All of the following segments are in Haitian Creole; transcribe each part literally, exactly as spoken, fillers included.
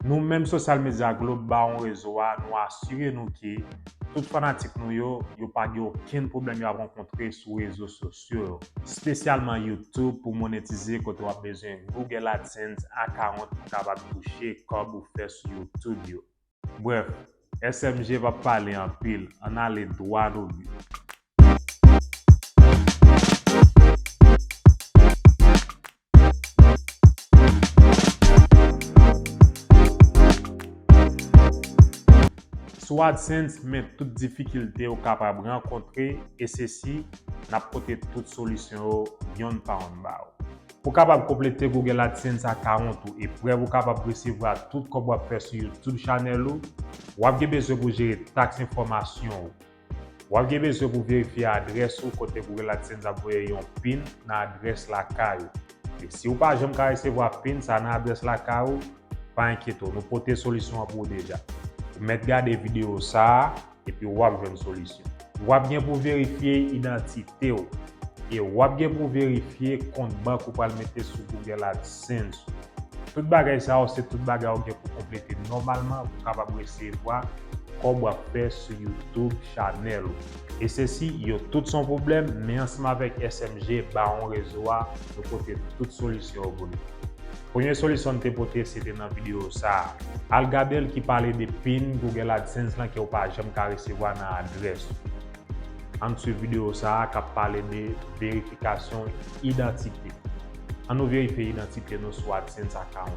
Nou menm Sosyal Medya Globe, Bawon Rezo a, nou asire nou ke tout fanatik nou yo, yo pa gen okenn pwoblèm y ap rankontre sou rezo sosyo yo, espesyalman YouTube pou monetize kote w ap bezwen Google AdSense account pou kapab touche kòb ou fè sou YouTube yo. Brèf, S M G p ap pale anpil, ann ale dwa nan bi. Sou AdSense, men tout difikilte ou kapab rankontre, e se si n ap pote tout solisyon yo yonn pa yonn ba ou. Pou kapab konplete Google AdSense account ou e prèv ou kapab resevwa tout kòb w ap fè sou YouTube chanèl ou, w ap gen bezwen pou jere taks enfòmasyon ou. W ap gen bezwen pou verifye adrès ou kote Google AdSense ap voye yon pin nan adrès lakay ou. E si w pa janm ka resevwa pin sa nan adrès lakay ou, pa enkyete w, nou pote solisyon an pou ou deja. Ou mèt gade videyo sa a, epi w ap jwenn solisyon. W ap gen pou verifye idantite w. E w ap gen pou verifye kont bank ou pral mete sou Google AdSense ou. Tout bagay sa yo, se tout bagay ou gen pou konplete nòmalman pou w kapab resevwa kòb w ap fè sou YouTube chanèl ou. E se si yo tout se yon pwoblèm, men ansanm avèk S M G, Bawon Rezo a, nou pote tout solisyon yo pou nou. Premye solisyon n te pote, se te nan videyo sa a. Al gade l ki pale de pin Google AdSense lan ke w pa janm ka resevwa nan adrès ou. Ann swiv videyo sa a k ap pale de verifikasyon idantite. Ann nou verifye idantite nou sou AdSense account.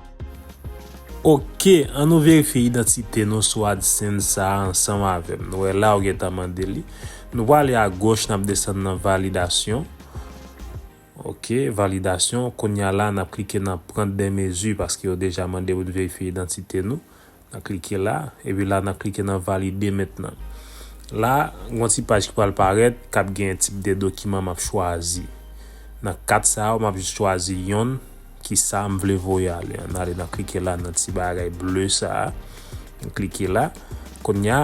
Ok, ann nou verifye idantite nou sou AdSense sa a ansanm avè m. Nou wè la ou gentan mande li. Nou prale agoch, n ap desann nan validasyon. Ok, validasyon. Kounye a la, n ap klike nan prendre des mesures paske yo deja mande pou n verifye idantite nou. N ap klike la, epi la, n ap klike nan valider maintenant. La, gen yon ti paj ki pral parèt, k ap gen tip de dokiman m ap chwazi. Nan kat sa yo, m ap jis chwazi yonn, ki sa m vle voye ale. Ann ale nan klike la, nan ti bagay ble sa a. N klike la. Kounye a,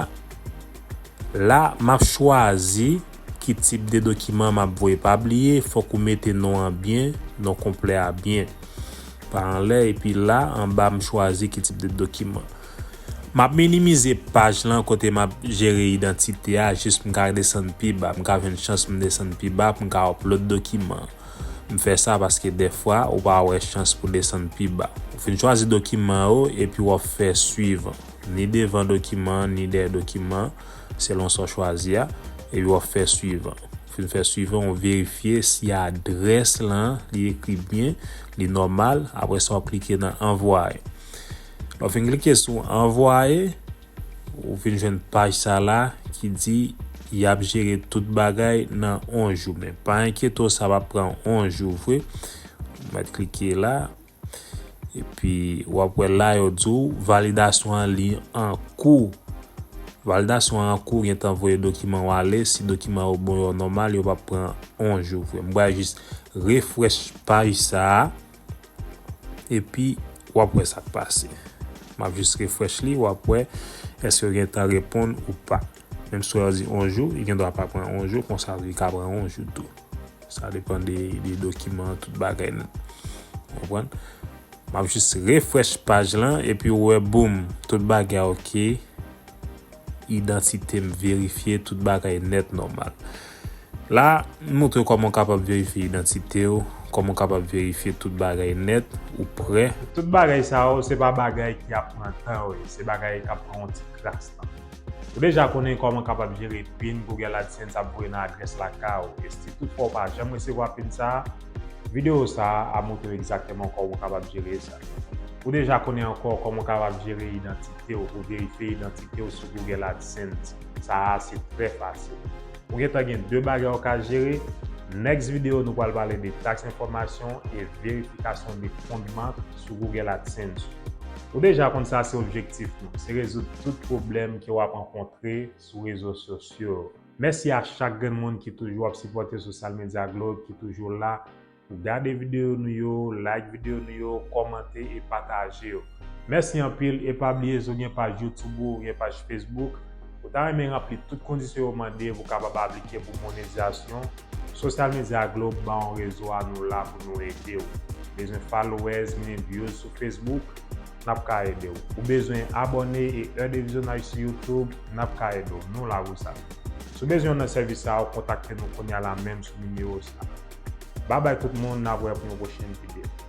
la, m ap chwazi ki tip de dokiman m ap voye. Pa bliye, fòk ou mete non an byen, non konplè a byen. Pa anlè, epi la, anba, m chwazi ki tip de dokiman. M ap minimize paj lan kote m ap jere idantite a, jis pou m ka desann pi ba. M ka jwenn chans pou m desann pi ba, pou m ka upload dokiman. M fè sa paske dèfwa, ou pa wè chans pou desann pi ba. Ou fin chwazi dokiman yo, epi w ap fè suivant. Ni devan dokiman, ni dèyè dokiman, selon sa w chwazi a, epi w ap fè suivant. Fin fè suivant, ou verifye si adrès lan, li ekri byen, li nòmal, apre sa w ap klike nan anvwaye. Lè w fin klike sou anvwaye, ou vin jwenn paj sa la ki di y ap jere tout bagay nan yon jou. Men pa enkyete w, sa p ap pran yon jou vre. Ou mèt klike la. Epi w ap wè la yo di w validasyon an li an kou. Validasyon an an kou, gentan voye dokiman w ale. Si dokiman yo bon, yo nòmal, yo p ap pran yon jou vre. M pral jis refresh paj sa a. Epi w ap wè sa k pase. M ap jis refresh li, w ap wè èske yo gentan reponn ou pa. Menm si yo di yon jou, li gendwa pa pran yon jou, konsa li ka pran yon jou tou. Sa depann de, de dokiman, tout bagay nèt. Ou konprann? M ap jis refresh paj lan, epi ou wè, boum, tout bagay ok. Idantite m verifye, tout bagay nèt nòmal. La, m montre w kòman w kapab verifye idantite w, kòman w kapab verifye tout bagay nèt, ou prè. Tout bagay sa yo, se pa bagay ki ap pran tan, wi. Se bagay k ap pran yon ti kras tan. Ou deja konnen kòman w kapab jere pin Google AdSense ap voye nan adrès lakay ou. E si toutfwa w pa janm resevwa pin sa a, videyo sa a ap montre w egzakteman kòman w kapab jere sa. Ou deja konnen ankò kòman w kapab jere idantite w pou verifye idantite w sou Google AdSense. Sa a se trè fasil. Ou gentan gen de bagay ou ka jere. Next video, nou pral pale de taks enfòmasyon e verifikasyon de kont bank sou Google AdSense. Ou deja konn sa se objektif nou, se rezoud tout pwoblèm ke w ap rankontre sou rezo sosyo yo. Mèsi a chak grenn moun ki toujou ap sipòte Sosyal Medya Globe, ki toujou la pou gade videyo nou yo, like videyo nou yo, kòmante e pataje yo. Mèsi anpil, e pa bliye si w gen paj YouTube ou, ou gen paj Facebook, ou ta renmen ranpli tout kondisyon yo mande pou w kapab aplike pou monetizasyon, Sosyal Medya Globe, Bawon Rezo a, nou la pou nou ede w. Bezwen followers, men views sou Facebook? n ap ka ede w. Ou bezwen abòne e è de vizyonaj sou YouTube, n ap ka ede w. Nou la pou sa. Si w bezwen youn nan sèvis sa yo, kontakte nou kounye a la menm sou nimewo sa. Babay tout moun, n ap wè pou yon pwochèn videyo.